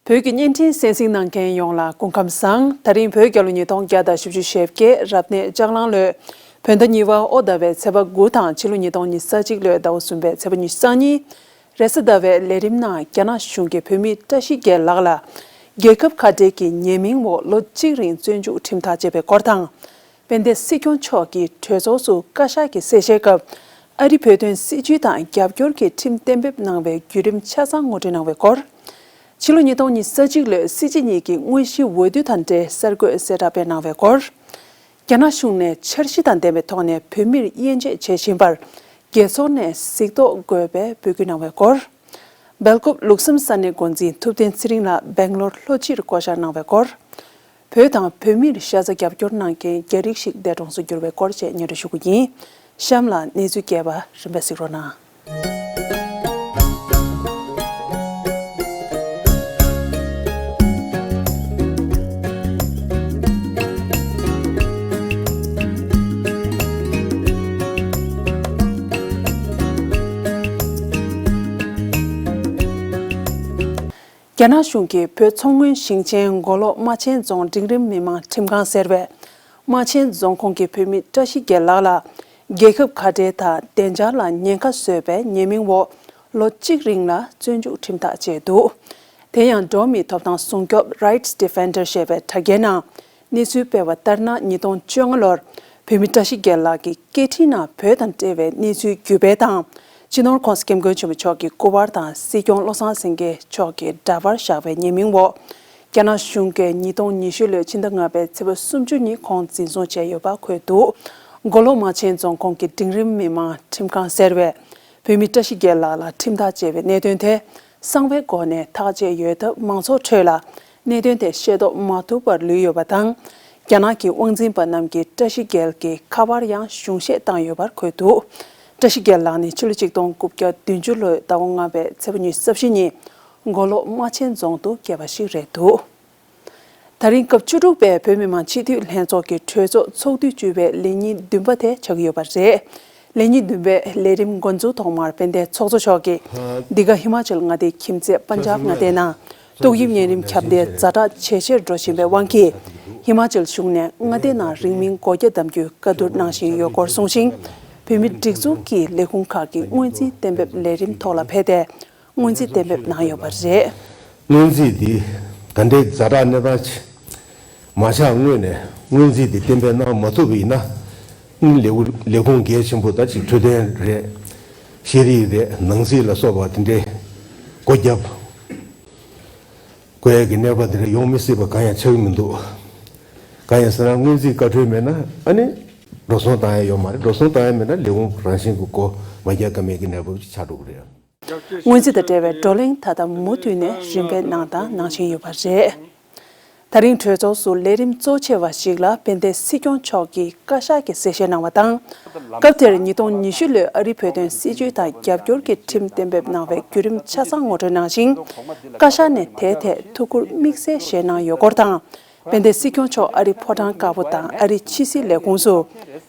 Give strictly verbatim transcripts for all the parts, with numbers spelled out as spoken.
བོད་ཀྱི་བརྙན་འཕྲིན་གསན་གཟིགས་གནང་མཁན་ཡོངས་ལ་སྐུ་ཁམས་བཟང་། ད་རིང་བོད་རྒྱལ་ལོ་ཉིས་སྟོང་བརྒྱ་དང་བཞི་བཅུ་ཞེ་བརྒྱད་རབ་གནས་ལྕགས་གླང་ལོའི་བོད་ཟླ་གཉིས་པ་དབོ་ཟླ་བའི་ཚེས་པ་དགུ་དང་ཕྱི་ལོ་ཉིས་སྟོང་ཉི་ཤུ་རྩ་གཅིག་ལོའི་ཟླ་བ་གསུམ་པའི་ཚེས་པ་ཉི་ཤུ་རྩ་གཉིས། རེས་གཟའ་ཟླ་བའི་ལས་རིམ་ནང་རྒྱ་ནག་གཞུང་གིས་བོད་མི་བཀྲ་ཤིས་རྒྱལ་ལགས་ལ་རྒྱལ་ཁབ་ཁ་བྲལ་གྱི་ཉེས་མིང་འོག་ལོ་གཅིག་རིང་བཙོན་འཇུག་ཁྲིམས་ཐག་བཅད་པའི་སྐོར་དང་། དཔལ་ལྡན་སྲིད་སྐྱོང་མཆོག་གིས་གྲོས་ཚོགས་སུ་བཀའ་ཤག་གི་གསལ་བཤད་སྐབས་ཨ་རི་བོད་དོན་སྲིད་བྱུས་དང་རྒྱབ་སྐྱོར་གྱི་ཁྲིམས་གཏན་འབེབས་གནང་བའི་བརྒྱུད་རིམ་ཆ་ཚང་ངོ་སྤྲོད་གནང་བའི་སྐོར། ཕྱི་ལོ་ཉིས་སྟོང་ཉི་ཤུ་རྩ་གཅིག་ལོའི་སྲིད་སྤྱི་གཉིས་ཀྱི་དངོས་གཞིའི་འོས་བསྡུ་དང་འབྲེལ་གསར་འགོད་གསལ་བསྒྲགས་སྤེལ་གནང་བའི་སྐོར། རྒྱ་ནག་གཞུང་ནས་འཆར་གཞི་དང་ལྡན་པའི་ཐོག་ནས་བོད་མིར་དབྱེ་འབྱེད་བྱེད་བཞིན་པར་རྒྱལ་ཚོགས་ནས་གཟིགས་རྟོག་དགོས་པའི་འབོད་སྐུལ་གནང་བའི་སྐོར། སྦེལ་ཀོབ་ལུགས་བསམ་ས་གནས་འགོ་འཛིན་ཐུབ་བསྟན་ཚེ་རིང་ལགས་སྦེང་ལོར་ལྷོ་སྤྱིར་བསྐོ་བཞག་གནང་བའི་སྐོར། བོད་དང་བོད་མིར་ཤ་ཚ་རྒྱབ་སྐྱོར་གནང་མཁན་རྒྱ་རིགས་ཤིག་འདས་གྲོངས་སུ་གྱུར་བའི་སྐོར་བཅས་སྙན་སྒྲོན་ཞུ་རྒྱུ་ཡིན། གཤམ་ལ་གནས་ཚུལ་རྒྱས་པ་རིམ་པས་གཟིགས་རོགས་གནང་། རྒྱ་ནག་གཞུང་གིས་བོད་མཚོ་སྔོན་ཞིང་ཆེན་མགོ་ལོག་རྨ་ཆེན་རྫོང་འབྲིང་རིམ་མི་དམངས་ཁྲིམས་ཁང་ཟེར་བས། རྨ་ཆེན་རྫོང་ཁོངས་ཀྱི་བོད་མི་བཀྲ་ཤིས་རྒྱལ་ལགས་ལ། རྒྱལ་ཁབ་ཁ་བྲལ་དང་བདེ་འཇགས་ལ་ཉེན་ཁ་བཟོས་པའི་ཉེས་མིང་འོག་ལོ་གཅིག་རིང་ལ་བཙོན་འཇུག་ཁྲིམས་ཐག་བཅད་འདུག་དེ་ཡང་འགྲོ་བ་མིའི་ཐོབ་ཐང་སྲུང་སྐྱོབ་Rights Defender ཞེས་པའི་དྲ་རྒྱའི་ནང་གནས་ཚུལ་སྤེལ་བ་ལྟར་ན། ཉིས་སྟོང་བཅོ་ལྔ་ལོར་བོད་མི་བཀྲ་ཤིས་རྒྱལ་ལགས་ཀྱི་སྐད་འཕྲིན་ནང་བོད་དང་འབྲེལ་བའི་གནས་ཚུལ་བརྒྱུད་སྤེལ་དང་། སྤྱི་ནོར་༸གོང་ས་༸སྐྱབས་མགོན་ཆེན་པོ་མཆོག་གི་སྐུ་པར་དང་སྲིད་སྐྱོང་བློ་བཟང་སེང་གེ་མཆོག་གི་འདྲ་པར་བཞག་པའི་ཉེས་མིང་འོག་རྒྱ་ནག་གཞུང་གིས་ཉིས་སྟོང་ཉི་ཤུ་ལོའི་ཕྱི་ཟླ་ལྔ་པའི་ཚེས་པ་སུམ་ཅུ་ཉིན་ཁོང་འཛིན་བཟུང་བྱས་ཡོད་པ་འཁོད་འདུག་མགོ་ལོག་རྨ་ཆེན་རྫོང་ཁོངས་ཀྱི་འབྲིང་རིམ་མི་དམངས་ཁྲིམས་ཁང་ཟེར་བས། བོད་མི་བཀྲ་ཤིས་རྒྱལ་ལགས་ལ་ཁྲིམས་ཐག་བཅད་པའི་གནད་དོན་དེ་གསང་བའི་སྒོ་ནས་ཐག་བཅད་ཡོད་སྟབས། མང་ཚོགས་ཁྲོད་ལ་གནད་དོན་དེ་ཤེས་རྟོགས་མ་ཐུབ་པར་ལུས་ཡོད་པ་དང་། རྒྱ་ནག་གི་དབང་འཛིན་པ་རྣམས་ཀྱིས་བཀྲ་ཤིས་རྒྱལ་གྱི་ཁ་པར་ཡང་གཞུང་བཞེས་བཏང་ཡོད་པར་འཁོད་འདུག་བཀྲ་ཤིས་རྒྱལ་ལགས་ནི་ཕྱི་ལོ་ཆིག་སྟོང་དགུ་བརྒྱ་བདུན་ཅུ་ལོའི་ཟླ་བ་ལྔ་པའི་ཚེས་པ་ཉི་ཤུ་རྩ་བཞི་ཉིན་མགོ་ལོག་རྨ་ཆེན་རྫོང་དུ་སྐྱེས་པ་ཞིག་རེད་འདུག་ད་རིང་སྐབས་བཅུ་དྲུག་པའི་བོད་མི་མང་སྤྱི་འཐུས་ལྷན་ཚོགས་ཀྱི་གྲོས་ཚོགས་ཚོགས་དུས་བཅུ་པའི་ལས་ཉིན་བདུན་པ་དེ་ཆགས་ཀྱི་ཡོད་པ་རེད། ལས་ཉིན་བདུན་པའི་ལས་རིམ་འགོ་འཛུགས་ཐོག་མར་དཔལ་ལྡན་ཚོགས་གཙོ་མཆོག་གིས་འདི་ག་ཧི་མ་ཅལ་མངའ་སྡེའི་ཁྱིམ་མཚེས་པན་ཇབ་མངའ་སྡེའི་ནང་ཏོག་དབྱིབས་གཉན་རིམས་ཁྱབ་གདལ་ཛ་དྲག་ཇེ་ཆེར་འགྲོ་བཞིན་པའི་དབང་གིས། ཧི་མ་ཅལ་གཞུང་ནས་མངའ་སྡེ་ནང་རིང་མིན་སྒོ་རྒྱ་བསྡམ་རྒྱུའི་བཀའ་བསྡུར་གནང་བཞིན་ཡོད་སྐོར་གསུངས་ཤིང་། བོད་མི་སྒྲིག་འཛུགས་ཀྱི་ལས་ཁུངས་ཁག་གི་སྔོན་རྩིས་གཏན་འབེབས་ལས་རིམ་ཐོག་ལ་ཕེབས་ཏེ། སྔོན་རྩིས་གཏན་འབེབས་གནང་ཡོད་པ་རེད། སྔོན་རྩིས་འདི་ད་ལྟའི་ཛ་དྲག་གནས་སྟངས་ཆེ་མ་ཆགས་སྔོན་ནས་སྔོན་རྩིས་འདི་གཏན་འབེབས་གནང་མ་ཐུབ་པ་ཡིན་ན། ལས་ཁུངས་ལས་ཁུངས་གལ་ཆེན་པོ་ད་ཅིག་འཕྲོད་བསྟེན་རེད། ཤེས་རིག་རེད། ནང་སྲིད་ལ་སོགས་པ་དེ་འདྲའི་སྒོ་བརྒྱབ་དགོས་ཡ་གི་གནས་བབ་དེ་འདྲ་ཡོང་མི་སྲིད་པ་གང་ཡང་ཆགས་ཀྱི་མི་འདུག་གང་ཡིན་ཟེར་ན། སྔོན་རྩིས་བཀའ་འཁྲོལ་མེད་ན་ཨ་ནི་འགྲོ་སོང་བཏང་ཡ་ཡོད་མ་རེད། འགྲོ་སོང་བཏང་ཡ་མེད་ན་ལས་ཁུངས་རང་བཞིན་གྱི་སྒོ་མ་རྒྱག་ཀ་མེད་ཀྱི་གནས་བབ་ཅིག་ཆགས་འགྲོ་གི་རེད། སྔོན་རྩིས་དང་འབྲེལ་བའི་བགྲོ་གླེང་ད་ལྟ་མུ་མཐུད་ནས་རིམ་པས་གནང་དང་གནང་བཞིན་ཡོད་པ་རེད། ད་རིང་གྲོས་ཚོགས་སུ་ལས་རིམ་གཙོ་ཆེ་བ་ཞིག་ལ་དཔལ་ལྡན་སྲིད་སྐྱོང་མཆོག་གིས་བཀའ་ཤག་གི་གསལ་བཤད་གནང་བ་དང་། སྐབས་དེར་ཉིས་སྟོང་ཉི་ཤུ་ལོའི་ཨ་རིའི་བོད་དོན་སྲིད་བྱུས་དང་རྒྱབ་སྐྱོར་གྱི་ཁྲིམས་གཏན་འབེབས་གནང་བའི་བརྒྱུད་རིམ་ཆ་ཚང་ངོ་སྤྲོད་གནང་ཞིང་། བཀའ་ཤག་ནས་དེའི་ཐད་ཐུགས་ཁུར་དམིགས་བསལ་བཞེས་གནང་ཡོད་སྐོར་དང་། དཔལ་ལྡན་སྲིད་སྐྱོང་མཆོག་ཨ་རིའི་ཕོ་བྲང་དཀར་པོ་དང་ཨ་རིའི་ཕྱི་སྲིད་ལས་ཁུངས་སུ་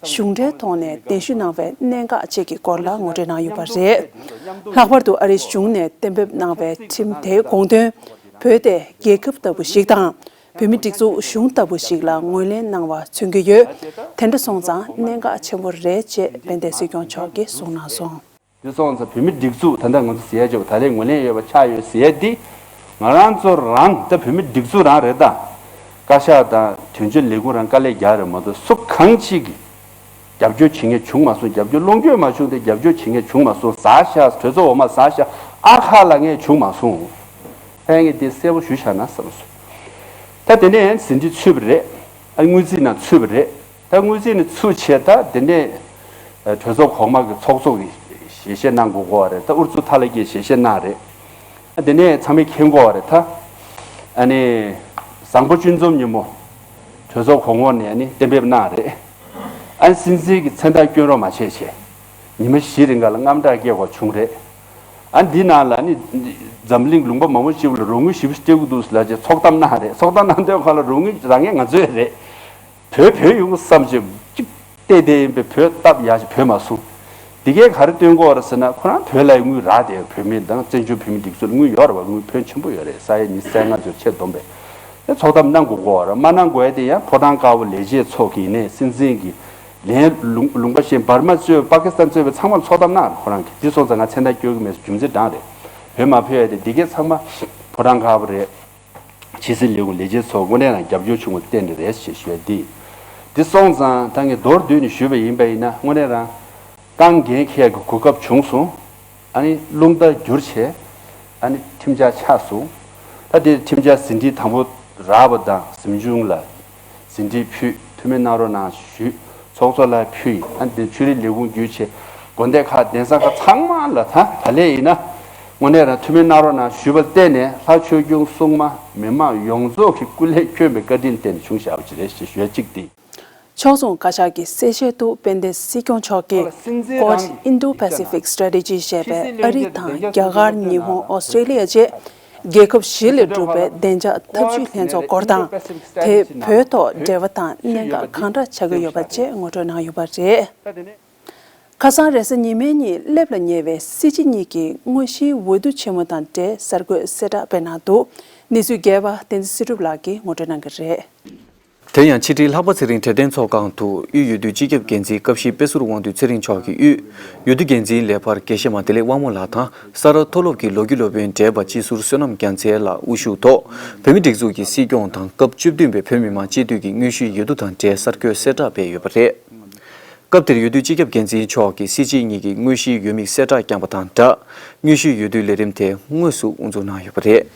གཞུང་འབྲེལ་ཐོག་ནས་གདན་ཞུ་གནང་བའི་གནད་འགག་བཅས་ཀྱི་སྐོར་ལ་ངོ་སྤྲོད་གནང་ཡོད་པ་རེད། ལྷག་པར་དུ་ཨ་རིའི་གཞུང་ནས་གཏན་འབེབས་གནང་བའི་ཁྲིམས་དེའི་དགོངས་དོན། བོད་དེ་རྒྱལ་ཁབ་ལྟ་བུ་ཞིག་དང་། བོད་མི་སྒྲིག་འཛུགས་གཞུང་ལྟ་བུ་ཞིག་ལ་ངོས་ལེན་གནང་བ་མཚོན་གྱི་ཡོད། དེ་འདྲ་སོང་ཙང་གནད་འགག་ཆེན་པོ་རེད་ཅེས་དཔལ་ལྡན་སྲིད་སྐྱོང་མཆོག་གིས་གསུངས་གནང་སོང་། དེ་སོང་ཙང་བོད་མི་སྒྲིག་འཛུགས་ད་ལྟ་ང་ཚོ་ཟེར་ཡ་ཅིག་ད་ལན་ངོས་ལེན་ཡོད་པ་ཆགས་ཡོད་ཟེར་ཡ་འདི། ང་རང་ཚོ་རང་ད་བོད་མི་སྒྲིག་འཛུགས་རང་རེད་ད། བཀའ་ཤག་དང་དོན་གཅོད་ལས་ཁུངས་རང་དཀའ་ལས་རྒྱག་རེད་མ་གཏོགས་སུ་གང་ཅིག་གིས་རྒྱབ་སྐྱོར་བྱེད་མཁན་བྱུང་མ་སོང་། རྒྱབ་སྐྱོར་ལོངས་སྤྱོད་མ་བྱུང་སྟེ་རྒྱབ་སྐྱོར་བྱེད་མཁན་བྱུང་མ་སོང་། ཟ་ཤ་གྲོས་ཚོགས་འོག་མ་ཟ་ཤ་ཨ་ཁ་ལ་ངས་བྱུང་མ་སོང་། ཧེ་ངས་དེ་གསལ་པོ་ཞུ་བཞག་ན་བསམ་སོང་། ད་དེ་ནས་ཟིན་བྲིས་ཚུད་པ་རེད། ཨ་སྔོན་རྩིས་ནང་ཚུད་པ་རེད། ད་སྔོན་རྩིས་ནས་ཚུད་བྱས་ད་དེ་ནས་གྲོས་ཚོགས་གོང་མ་གི་ཚོགས་གཙོ་གིས་ཞལ་བཞེས་གནང་དགོས་གོ་བ་རེད། ད་ཨུ་རུ་ཙུ་ཐ་ལ་གིས་ཞལ་བཞེས་གནང་རེད། ཨ་དེ་ནས་ཚང་མས་མཁྱེན་གོ་བ་རེད་ད། ཨ་ནི་བཟང་པོ་གཅུན་འཛོམས་ཉིན་མོ་གྲོས་ཚོགས་གོང་འོག་ནས་ཨ་ནི་གཏན་འབེབས་གནང་རེད། ཨ་ནི་སྲིད་འཛིན་གྱི་མཚན་རྟགས་སྐྱོན་རོགས་མ་བྱས་བྱས། ཉི་མ་བཞི་རིང་ག་ལ་དངངས་སྐྲག་སྐྱེ་དགོས་བྱུང་རེད། ཨ་འདི་ནང་ལ་ནི་འཛམ་གླིང་ལུང་པ་མང་པོ་ཅིག་ལ་རོགས་དངུལ་ཞེ་པོ་སྤྲད་ཀྱི་འདུག་ལབ་བྱས་ཚོགས་གཏམ་གནང་རེད། ཚོགས་གཏམ་གནང་དུས་ག་ལ་རོགས་དངུལ་རག་མཁན་ང་ཚོའི་རེད། བོད་བོད་ཡོང་བསམ་བྱས་ཅིག་བལྟས་བསྡད་ཡིན་པས་བོད་སྟབས་ཡག་ཞིག་བོད་མ་སོང་། འདི་གས་ག་རེ་སྟོན་གྱི་ཡོད་རེད་ཟེར་ན། ཁོ་རང་བོད་ལ་དངུལ་རག་བསྡད་ཡོད། བོད་མི་དང་བཙན་བྱོལ་བོད་མི་སྒྲིག་འཛུགས་ལ་དངུལ་ཡོད་རེད་བ། དངུལ་ཕོན་ཆེན་པོ་ཡོད་རེད། ས་ཡ་ཉི་ཤུ་རྩ་ལྔ་ཙམ་ཆེད་བསྡོམས་པས། དེ་ཚོགས་གཏམ་གནང་དགོས་ཀྱི་ཡོད་རེད། མ་གནང་དགོས་ཡ་དེ་ཡང་ཕོ་བྲང་དཀར་པོ་ལས་བྱེད་ཚོ་གིས་ནས་སྲིད་འཛིན་གྱི་ལན་ལུང་ལུང་པ་གཞན་བར་མ་གཙོས་པ་ཀི་སི་ཐན་གཙོས་པའི་ཚང་མར་ཚོགས་གཏམ་གནང་རེད་ཁོ་རང་གིས། འདི་སོང་ཙང་ང་མཚན་རྟགས་སྐྱོན་གྱི་མེད། རྒྱུ་མཚན་དྲང་རེད། བོད་མ་ཕེབས་ཡ་དེ་འདི་གས་ཚང་མ་ཕོ་བྲང་དཀར་པོ་རེད། ཕྱི་སྲིད་ལས་ཁུངས་ལས་བྱེད་ཚོ་དངོས་གནས་རང་རྒྱབ་སྐྱོར་བྱུང་བ་བརྟེན་ནས་རེད་ཞེས་ཞུ་ཡ་འདི། འདི་སོང་ཙང་ད་ངས་མདོར་བསྡུས་ནས་ཞུས་པ་ཡིན་པ་ཡིན་ན། དངོས་གནས་རང་དཀའ་ངལ་འཁྱེར་གྱི་གོ་སྐབས་བྱུང་སོང་། ཨ་ནི་རླུང་རྟ་བསྒྱུར་བྱས་ཨ་ནི་ཁྲིམས་འཆར་ཆགས་སོང་། ད་དེ་ཁྲིམས་འཆར་ཟིན་བྲིས་དང་པོ་རག་པ་དང་གཟིམ་ཆུང་ལ་ཟིན་བྲིས་ཕུལ། ཐུགས་སྨོན་གནང་རོགས་གནང་ཞུས། ཚོགས་གཙོ་ལ་ཕུལ་ཡིན། ཨ་ནི་དེ་ཆོས་རིག་ལས་ཁུངས་བརྒྱུད་བྱས་དགོན་སྡེ་ཁག་གདན་ས་ཁག་ཚང་མ་ལ་ད་ད་ལས་ཡིན་ན་དངོས་གནས་རང་ཐུགས་སྨོན་གནང་རོགས་གནང་ཞུས་པར་བརྟེན་ནས་ལྷ་ཆོས་སྐྱོང་སྲུང་མ་མི་མང་ཡོངས་རྫོགས་ཀྱི་སྐུ་ལས་བསྐྱོན་པའི་བཀའ་དྲིན་བརྟེན་ནས་བྱུང་བཞག་པ་ཅིག་རེད་ཞེས་ཞུ་ཡ་གཅིག་སྟེ། ཕྱོགས་མཚུངས་བཀའ་ཤག་གི་གསལ་བཤད་དུ་དཔལ་ལྡན་སྲིད་སྐྱོང་མཆོག་གིས་Quad Indo-Pacific Strategy ཞེས་པའི་ཨ་རི་དང་རྒྱ་གར་ཉི་ཧོང་ཨོ་སི་ཀྲེ་ལི་ཡ་བཅས་རྒྱལ་ཁབ་བཞི་ལས་གྲུབ་པའི་བདེ་འཇགས་འཐབ་ཇུས་ལྷན་ཚོགས་སྐོར་དང་། དེས་བོད་ཐོག་འབྲེལ་བ་དང་གནད་འགག་གང་འདྲ་ཆགས་ཀྱི་ཡོད་པ་བཅས་ངོ་སྤྲོད་གནང་ཡོད་པ་རེད། ཁ་སང་རེས་གཟའ་ཉི་མའི་ཉིན་སླེབས་ལ་ཉེ་བའི་སྲིད་སྤྱི་གཉིས་ཀྱི་དངོས་གཞིའི་འོས་བསྡུ་ཆེན་མོ་དང་འབྲེལ་གསར་འགོད་གསལ་བསྒྲགས་སྤེལ་གནང་འདུག་གནས་ཚུལ་རྒྱས་པ་བསྟན་འཛིན་བསོད་སྒྲུབ་ལགས་ཀྱིས་ངོ་སྤྲོད་གནང་གི་རེད། དེ་ཡང་ཕྱི་དྲིལ་ལྷག་པ་ཚེ་རིང་འབྲེལ་ལྡན་ཚོགས་ཁང་དུ་དབུས་འོས་བསྡུ་སྤྱི་ཁྱབ་འགན་འཛིན་སྐབས་བཞི་དཔེ་ཟུར་དབང་འདུས་ཚེ་རིང་མཆོག་གིས་དབུས་འོས་བསྡུ་འགན་འཛིན་ལས་འཕར་དགེ་བཤེས་མ་བདེ་ལེགས་དབང་མོ་ལགས་དང་ས་རཱ་མཐོ་སློབ་ཀྱི་ལོ་རྒྱུས་སློབ་དཔོན་བགྲེས་པ་སྤྱི་ཟུར་བསོད་ནམས་རྒྱལ་མཚན་ལགས་དབུ་བཞུགས་ཐོག་བོད་མིའི་སྒྲིག་འཛུགས་ཀྱི་སྲིད་སྐྱོང་དང་སྐབས་བཅུ་བདུན་པའི་བོད་མི་མང་སྤྱི་འཐུས་ཀྱི་དངོས་གཞིའི་འོས་བསྡུ་དང་འབྲེལ་གསར་འགོད་གསལ་བསྒྲགས་སྤེལ་ཡོད་པ་རེད། སྐབས་དེར་འོས་བསྡུ་སྤྱི་ཁྱབ་འགན་འཛིན་མཆོག་གིས་སྲིད་སྤྱི་གཉིས་ཀྱི་དངོས་གཞིའི་འོས་དམིགས་གསལ་བསྒྲགས་བསྐྱངས་པ་དང་སྦྲགས། དངོས་གཞིའི་འོས་བསྡུའི་ལས་རིམ་དེ་དངོས་སུ་དབུ་འཛུགས་གནང་ཡོད་པ་རེད།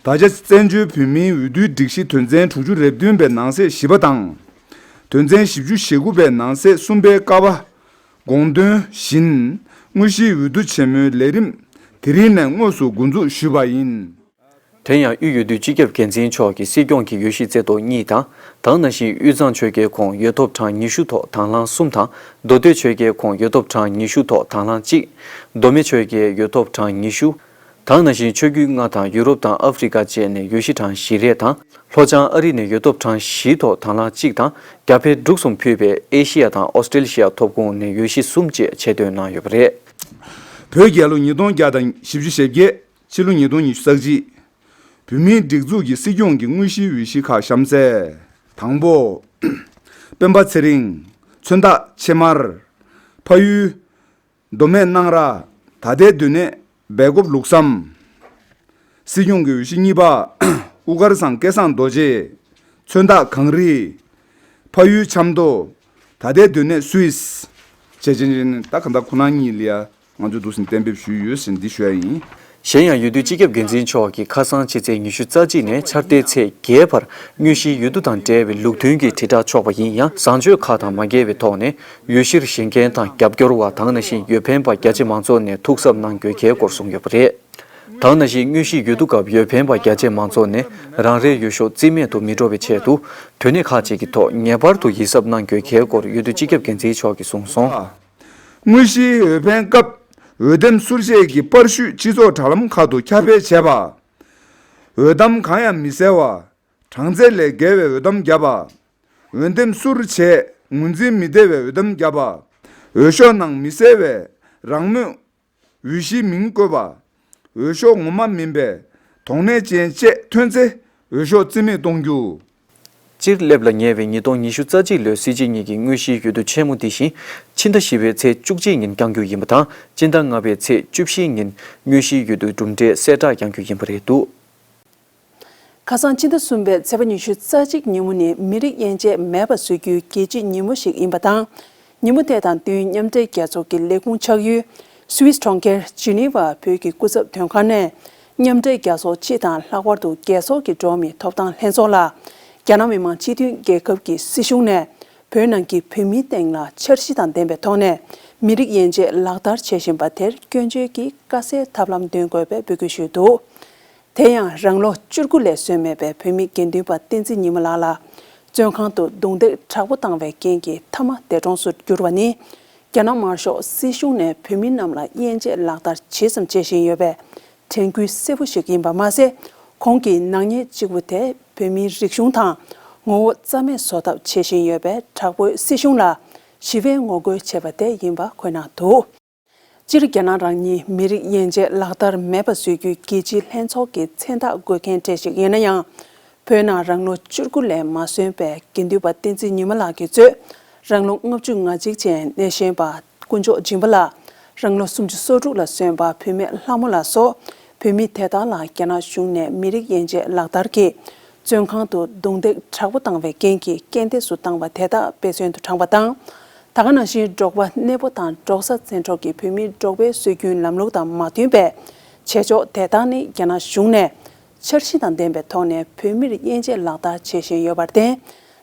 ད་ཆ་བཙན་བྱོལ་བོད་མིའི་འོས་བསྡུའི་སྒྲིག་གཞི་དོན་ཚན་དྲུག་ཅུ་རེ་བདུན་པའི་ནང་གསེས་བཞི་པ་དང་། དོན་ཚན་བཞི་བཅུ་ཞེ་དགུ་པའི་ནང་གསེས་གསུམ་པའི་ཀ་བ། དགོངས་དོན་བཞིན། དངོས་གཞིའི་འོས་བསྡུ་ཆེན་མོའི་ལས་རིམ་དེ་རིང་ནས་དངོས་སུ་འགོ་འཛུགས་ཞུས་པ་ཡིན། དེ་ཡང་དབུས་འོས་བསྡུ་སྤྱི་ཁྱབ་འགན་འཛིན་མཆོག་གིས་སྲིད་སྐྱོང་གི་འོས་གཞི་རྩེ་ཏོག་གཉིས་དང་། དེ་ནང་བཞིན་དབུས་གཙང་ཆོལ་ཁའི་ཁོངས་འོས་ཐོབ་གྲངས་ཉི་ཤུ་ཐོག་དང་བླངས་གསུམ་དང་། མདོ་སྟོད་ཆོལ་ཁའི་ཁོངས་འོས་ཐོབ་གྲངས་ཉི་ཤུ་ཐོག་དང་བླངས་གཅིག་མདོ་སྨད་ཆོལ་ཁའི་འོས་ཐོབ་གྲངས་ཉི་ཤུ། དེ་ནང་བཞིན་ཆོས་བརྒྱུད་ལྔ་དང་ཡུ་རོབ་དང་ཨ་ཧྥེ་རི་ཀ་བཅས་ནས་འོས་གཞི་གྲངས་བཞི་རེ་དང་། ལྷོ་བྱང་ཨ་རི་ནས་འོས་ཐོབ་གྲངས་བཞི་ཐོག་དང་བླངས་གཅིག་དང་། རྒྱ་བལ་འབྲུག་གསུམ་ཕུད་པའི་ཨེ་ཤེ་ཡ་དང་ཨོ་སི་ཀྲེ་ལི་ཤི་ཡ་ཐོབ་ཁོངས་ནས་འོས་གཞི་གསུམ་བཅས་ཆེད་བཏོན་གནང་ཡོད་པ་རེད། བོད་རྒྱལ་ལོ་ཉིས་སྟོང་བརྒྱ་དང་བཞི་བཅུ་ཞེ་བརྒྱད། ཕྱི་ལོ་ཉིས་སྟོང་ཉི་ཤུ་རྩ་གཅིག་བོད་མིའི་སྒྲིག་འཛུགས་ཀྱི་སྲིད་སྐྱོང་གི་དངོས་གཞིའི་འོས་གཞི་ཁག་གཤམ་གསལ། དང་པོ། སྤེན་པ་ཚེ་རིང་། མཚོན་རྟགས་ཕྱེ་མར། ཕ་ཡུལ། མདོ་སྨད་སྣང་ར། ད་ལྟའི་སྡོད་གནས་སྦེལ་ཀོབ་ལུགས་བསམ། སྲིད་སྐྱོང་གི་འོས་གཞི་གཉིས་པ། དབུ་དཀར་ཚང་སྐལ་བཟང་རྡོ་རྗེ། མཚོན་རྟགས་གངས་རི། ཕ་ཡུལ་ཆབ་མདོ། ད་ལྟའི་སྡོད་གནས་སུད་སི། བྱས་ཅན་ཅན་ད་ག་ད་ཁོ་ན་གཉིས་ལ་ཡ་ང་ཚོས་འདུག་སེ་གཏན་འབེབས་ཞུས་ཡོད་ཟེར་འདི་ཞུ་ཡ་ཡིན། གཞན་ཡང་འོས་བསྡུ་སྤྱི་ཁྱབ་འགན་འཛིན་མཆོག་གིས་ཁ་སང་ཕྱི་ཚེས་ཉི་ཤུ་རྩ་གཅིག་ནས་འཆར་ཟླའི་ཚེས་བརྒྱད་བར་དངོས་གཞིའི་འོས་བསྡུ་དང་འབྲེལ་བའི་ལུགས་མཐུན་གྱི་དྲིལ་བསྒྲགས་ཆོག་པ་ཡིན་ཡང་བཟང་སྤྱོད་ཁག་དང་མ་འགལ་བའི་ཐོག་ནས་འོས་གཞིར་བཞེངས་མཁན་དང་རྒྱབ་སྐྱོར་བ་དེ་ནང་བཞིན་འོས་འཕེན་པ་རྒྱ་ཆེ་མང་ཚོགས་ནས་ཐུགས་གཟབ་གནང་དགོས་གལ་སྐོར་གསུངས་ཡོད་པ་རེད། དེ་ནང་བཞིན་དངོས་གཞིའི་འོས་བསྡུ་སྐབས་འོས་འཕེན་པ་རྒྱ་ཆེ་མང་ཚོགས་ནས་རང་རེའི་འོས་ཤོག་རྩིས་མེད་དུ་མི་འགྲོ་བའི་ཆེད་དུ་དོན་གནད་ཁག་ཅིག་གི་ཐོག་ངེས་པར་དུ་ཡིད་གཟབ་གནང་དགོས་གལ་སྐོར་འོས་བསྡུ་སྤྱི་ཁྱབ་འགན་འཛིན་མཆོག་གིས་གསུངས་སོང་། དངོས་གཞིའི་འོས་འཕེན་སྐབས་འོས་འདེམས་ཟུར་བཅད་ཀྱི་པར་བཤུས་སྤྱི་ཚོགས་དྲ་ལམ་ཁག་ཏུ་ཁྱབ་སྤེལ་བྱས་པ། འོས་གཏམ་གང་ཡང་མི་གསལ་བ། གྲངས་ཚད་ལས་བརྒལ་བའི་འོས་གཏམ་བརྒྱབ་པ། འོས་འདེམས་ཟུར་བྱས་ངོས་འཛིན་མི་བདེ་བའི་འོས་གཏམ་བརྒྱབ་པ། འོས་ཤོག་ནང་མི་གསལ་བའི་རང་མོས་འོས་གཞིའི་མིང་བཀོད་པ། འོས་ཤོག་ངོ་མ་མིན་པའི་གདོང་ནད་ཅན་བཅས་ཐོན་ཚེ་འོས་ཤོག་རྩིས་མེད་གཏོང་རྒྱུ། སྤྱིར་སླེབས་ལ་ཉེ་བའི་ཉིས་སྟོང་ཉི་ཤུ་རྩ་གཅིག་ལོའི་སྲིད་སྤྱི་གཉིས་ཀྱི་དངོས་གཞིའི་འོས་བསྡུ་ཆེན་མོ་འདི་བཞིན་ཕྱི་ཟླ་བཞི་པའི་ཚེས་བཅུ་གཅིག་ཉིན་བསྐྱང་རྒྱུ་ཡིན་པ་དང་སྤྱི་ཟླ་ལྔ་པའི་ཚེས་བཅུ་བཞི་ཉིན་དངོས་གཞིའི་འོས་བསྡུ་གྲུབ་འབྲས་གསལ་བསྒྲགས་བསྐྱང་རྒྱུ་ཡིན་པ་རེད་འདུག་ཁ་སང་ཕྱི་ཟླ་གསུམ་པའི་ཚེས་པ་ཉི་ཤུ་རྩ་གཅིག་ཉིན་མོ་ནི་མི་རིགས་དབྱེ་འབྱེད་མེད་པ་བཟོ་རྒྱུའི་རྒྱལ་སྤྱིའི་ཉིན་མོ་ཞིག་ཡིན་པ་དང་། ཉིན་མོ་དེ་དང་བསྟུན་མཉམ་འབྲེལ་རྒྱལ་ཚོགས་ཀྱི་ལས་ཁུངས་ཆགས་ཡུལ་སུད་སི་གྲོང་ཁྱེར་ཇི་ནི་ཝ་བོད་ཀྱི་སྐུ་ཚབ་དོན་ཁང་ནས་མཉམ་འབྲེལ་རྒྱལ་ཚོགས་སྤྱི་དང་ལྷག་པར་དུ་རྒྱལ་ཚོགས་ཀྱི་འགྲོ་བ་མིའི་ཐོབ་ཐང་ལྷན་ཚོགས་ལ་རྒྱ་ནག་མི་དམངས་སྤྱི་མཐུན་རྒྱལ་ཁབ་ཀྱི་སྲིད་གཞུང་ནས་བོད་ནང་གི་བོད་མིའི་སྟེང་ལ་འཆར་གཞི་དང་ལྡན་པའི་ཐོག་ནས་མི་རིགས་དབྱེ་འབྱེད་ལག་བསྟར་བྱེད་བཞིན་པ་དེར་སྐྱོན་བརྗོད་ཀྱིས་དཀའ་སེལ་ཐབས་ལམ་འདོན་དགོས་པའི་འབོད་སྐུལ་ཞུས་འདུག་དེ་ཡང་རང་ལོ་བཅུ་དགུ་ལས་སོན་མེད་པའི་བོད་མི་དགེ་འདུན་པ་བསྟན་འཛིན་ཉི་མ་ལགས་ལ་བཙོན་ཁང་དུ་རྡུང་རྡེག་དྲག་པོ་བཏང་བའི་རྐྱེན་གྱིས་མཐའ་མ་འདས་གྲོངས་སུ་གྱུར་བ་ནི། རྒྱ་ནག་དམར་ཤོག་སྲིད་གཞུང་ནས་བོད་མི་རྣམས་ལ་དབྱེ་འབྱེད་ལག་བསྟར་ཇི་ཙམ་བྱེད་བཞིན་ཡོད་པའི་དྲན་སྐུལ་གསལ་པོ་ཞིག་ཡིན་པ་མ་ཟད། ཁོང་གིས་ནག་ཉེས་གཅིག་པུ་དེ་བོད་མིའི་རིག་གཞུང་དང་ངོ་བོ་རྩ་མེད་བཟོ་ཐབས་བྱེད་བཞིན་ཡོད་པས་དྲག་པོའི་སྲིད་གཞུང་ལ་ ཞི་བའི་ངོ་རྒོལ་བྱས་པ་དེ་ཡིན་པ་འཁོད་གནང་འདུག་སྤྱིར་རྒྱ་ནག་རང་ཉིད་མི་རིགས་དབྱེ་འབྱེད་ལག་བསྟར་མེད་པ་བཟོ་རྒྱུའི་རྒྱལ་སྤྱིའི་ལྷན་ཚོགས་ཀྱི་མཚན་རྟགས་འགོད་མཁན་གྲས་ཤིག་ཡིན་ན་ཡང་། བོད་ནང་རང་ལོ་བཅུ་དགུ་ལས་མ་སོན་པའི་དགེ་འདུན་པ་བསྟན་འཛིན་ཉི་མ་ལགས་ཀྱིས་གཙོས་རང་ལོ་ལྔ་བཅུ་ང་གཅིག་ཅན་སྣེ་ཤན་པ་དཀོན་མཆོག་སྦྱིན་པ་ལགས། རང་ལོ་སུམ་ཅུ་སོ་དྲུག་ལ་སོན་པ་བུད་མེད་ལྷ་མོ་ལགས་སོགས་བོད་མི་དེ་དག་ལ་རྒྱ་ནག་གཞུང་ནས་མི་རིགས་དབྱེ་འབྱེད་ལག་བསྟར་གྱིས་བཙོན་ཁང་དུ་རྡུང་རྡེག་དྲག་པོ་བཏང་བའི་རྐྱེན་གྱིས་རྐྱེན་འདས་སུ་བཏང་བ་དེ་དག་དཔེ་མཚོན་དུ་དྲངས་པ་དང་། ད་ག་ནང་བཞིན་འབྲོག་པ་གནས་སྤོ་དང་འབྲོག་ས་བཙན་འཕྲོག་གིས་བོད་མིའི་འབྲོག་པའི་སྲོལ་རྒྱུན་ལམ་ལུགས་དང་མ་མཐུན་པའི་བྱེད་ཕྱོགས་དེ་དག་ནི་རྒྱ་ནག་གཞུང་ནས་འཆར་གཞི་དང་ལྡན་པའི་ཐོག་ནས་བོད་མིར་དབྱེ་འབྱེད་ལག་བསྟར་བྱེད་བཞིན་ཡོད་པར་བརྟེན།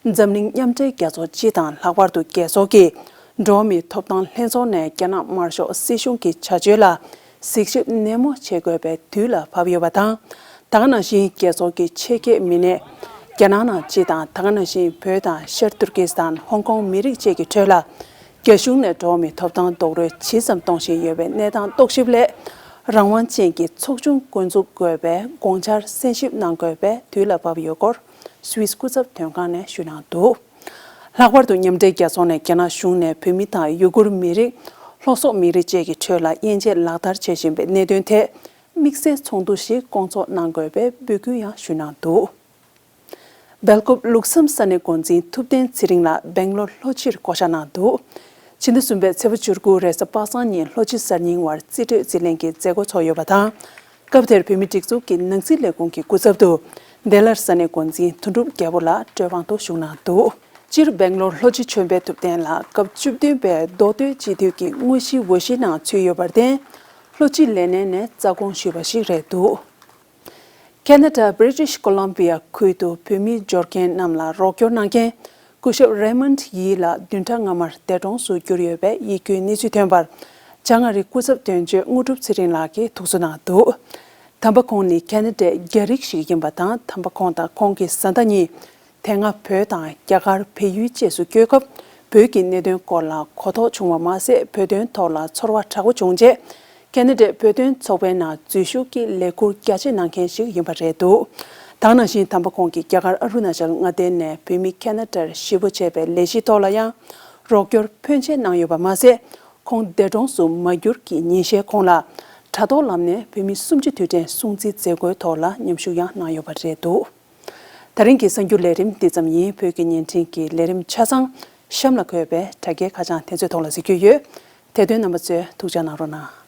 འཛམ་གླིང་མཉམ་འབྲེལ་རྒྱལ་ཚོགས་སྤྱི་དང་ལྷག་པར་དུ་རྒྱལ་ཚོགས་ཀྱི་འགྲོ་བ་མིའི་ཐོབ་ཐང་ལྷན་ཚོགས་ནས་རྒྱ་ནག་དམར་ཤོག་སྲིད་གཞུང་གི་བྱ་སྤྱོད་ལ་གཟིགས་ཞིབ་ནན་མོ་བྱེད་དགོས་པའི་དུས་ལ་བབ་ཡོད་པ་དང་། ད་ག་ནང་བཞིན་རྒྱལ་ཚོགས་ཀྱི་ཆེད་མཁས་མི་སྣས་རྒྱ་ནག་ནང་སྤྱི་དང་ད་ག་ནང་བཞིན་བོད་དང་ཤར་ཏུར་ཀི་སི་ཐན། ཧོང་ཀོང་མི་རིགས་བཅས་ཀྱི་ཁྲོད་ལ་རྒྱ་གཞུང་ནས་འགྲོ་བ་མིའི་ཐོབ་ཐང་རྡོག་རོལ་ཇི་ཙམ་གཏོང་བཞིན་ཡོད་པའི་གནས་སྟངས་རྟོག་ཞིབ་སླད། རང་དབང་ཅན་གྱི་ཚོགས་ཆུང་བསྐོ་འཛུགས་དགོས་པའི་དགོངས་འཆར་གསན་ཞིབ་གནང་དགོས་པའི་དུས་ལ་བབ་ཡོད་སྐོར་སུད་སི་སྐུ་ཚབ་དོན་ཁང་ནས་ཞུས་གནང་འདུག་ལྷག་པར་དུ་མཉམ་འབྲེལ་རྒྱལ་ཚོགས་ནས་རྒྱ་ནག་གཞུང་ནས་བོད་མི་དང་ཡུ་གུར་མི་རིགས། ལྷོ་སོག་མི་རིགས་བཅས་ཀྱི་ཁྲོད་ལ་དབྱེ་འབྱེད་ལག་བསྟར་བྱེད་བཞིན་པའི་གནད་དོན་ཐད་དམིགས་བསལ་ཚོགས་འདུ་ཞིག་བསྐོང་ཚོགས་གནང་དགོས་པའི་འབོད་སྐུལ་ཡང་ཞུས་གནང་འདུག་སྦེལ་ཀོབ་ལུགས་བསམ་ས་གནས་འགོ་འཛིན་ཐུབ་བསྟན་ཚེ་རིང་ལགས་སྦེང་ལོར་ལྷོ་སྤྱིར་བསྐོ་བཞག་གནང་འདུག་ཕྱི་ཟླ་གསུམ་པའི་ཚེས་པ་བཅུ་དགུ་རེས་གཟའ་པ་སངས་ཉིན་ལྷོ་སྤྱི་གསར་རྙིང་བར་རྩིས་སྤྲོད་རྩིས་ལེན་གྱི་མཛད་སྒོ་ཚོགས་ཡོད་པ་དང་། སྐབས་དེར་བོད་མིའི་སྒྲིག་འཛུགས་ཀྱི་ནང་སྲིད་ལས་ཁུངས་ཀྱི་སྐུ་ཚབ་ཏུ་བདེ་སླར་ས་གནས་འགོ་འཛིན་དོན་གྲུབ་རྒྱལ་པོ་ལགས་གྲོས་དབང་དུ་ཞུགས་གནང་འདུག་སྤྱིར་སྦེང་ལོར་ལྷོ་སྤྱི་ཆོས་འཕེལ་ཐུབ་བསྟན་ལགས་སྐབས་བཅུ་བདུན་པའི་མདོ་སྟོད་སྤྱི་འཐུས་ཀྱི་དངོས་གཞིའི་འོས་གཞིའི་ནང་ཚུད་ཡོད་པར་བརྟེན། ལྷོ་སྤྱི་ལས་སྣེ་ནས་རྩ་དགོངས་ཞུས་པ་ཞིག་རེད་འདུག་ཁེ་ན་ཌ་British Columbia ཁུལ་དུ་བོད་མི་འབྱོར་མཁན་རྣམས་ལ་རོགས་སྐྱོར་གནང་མཁན་སྐུ་ཞབས་Raymond Yee ལགས་བདུན་ཕྲག་སྔ་མར་འདས་གྲོངས་སུ་གྱུར་ཡོད་པའི་ཡིད་སྐྱོའི་གནས་ཚུལ་ཐོན་པར། བྱང་ཨ་རིའི་སྐུ་ཚབ་དོན་གཅོད་དངོས་གྲུབ་ཚེ་རིང་ལགས་ཀྱིས་ཐུགས་གསོ་གནང་འདུག་དམ་པ་ཁོང་ནི་ཁེ་ན་ཌའི་རྒྱ་རིགས་ཤིག་ཡིན་པ་དང་། དམ་པ་ཁོང་དང་ཁོང་གི་བཟའ་ཟླ་གཉིས་དེ་སྔ་བོད་དང་རྒྱ་གར་བལ་ཡུལ་བཅས་སུ་བསྐྱོད་སྐབས། བོད་ཀྱི་གནད་དོན་སྐོར་ལ་གོ་རྟོགས་བྱུང་བ་མ་ཟད། བོད་དོན་ཐོག་ལ་ཚོར་བ་དྲག་པོ་བྱུང་རྗེས། ཁེ་ན་ཌའི་བོད་དོན་ཚོགས་པའི་ནང་འཛུལ་ཞུགས་ཀྱིས་ལས་འཁུར་རྒྱ་ཆེ་གནང་མཁན་ཞིག་ཡིན་པ་རེད་འདུག་ད་ག་ནང་བཞིན་དམ་པ་ཁོང་གིས་རྒྱ་གར་ཨ་རུ་ན་ཅལ་མངའ་སྡེ་ནས་བོད་མི་ཁེ་ན་ཌར་གཞིས་སྤོ་བྱས་པའི་ལས་གཞི་ཐོག་ལ་ཡང་རོགས་སྐྱོར་ཕོན་ཆེ་གནང་ཡོད་པ་མ་ཟད། ཁོང་འདས་གྲོངས་སུ་མ་གྱུར་གྱི་ཉིན་ཤས་གོང་ལ་དྲ་ཐོག་ལམ་ནས་བོད་མི་གསུམ་བཅུ་དུས་དྲན་སྲུང་བརྩི་མཛད་སྒོའི་ཐོག་ལ་མཉམ་ཞུགས་ཡང་གནང་ཡོད་པ་རེད་འདུག་ད་རིང་གི་གསར་འགྱུར་ལས་རིམ་འདི་ཙམ་ཡིན། བོད་ཀྱི་བརྙན་འཕྲིན་གྱི་ལས་རིམ་ཆ་ཚང་གཤམ་ལ་འཁོད་པའི་དྲ་རྒྱའི་ཁ་བྱང་དེ་ཚོའི་ཐོག་ལ་གཟིགས་རྒྱུ་ཡོད། དེ་དོན་རྣམ་པ་ཚོས་ཐུགས་ཅག་གནང་རོགས་གནང་།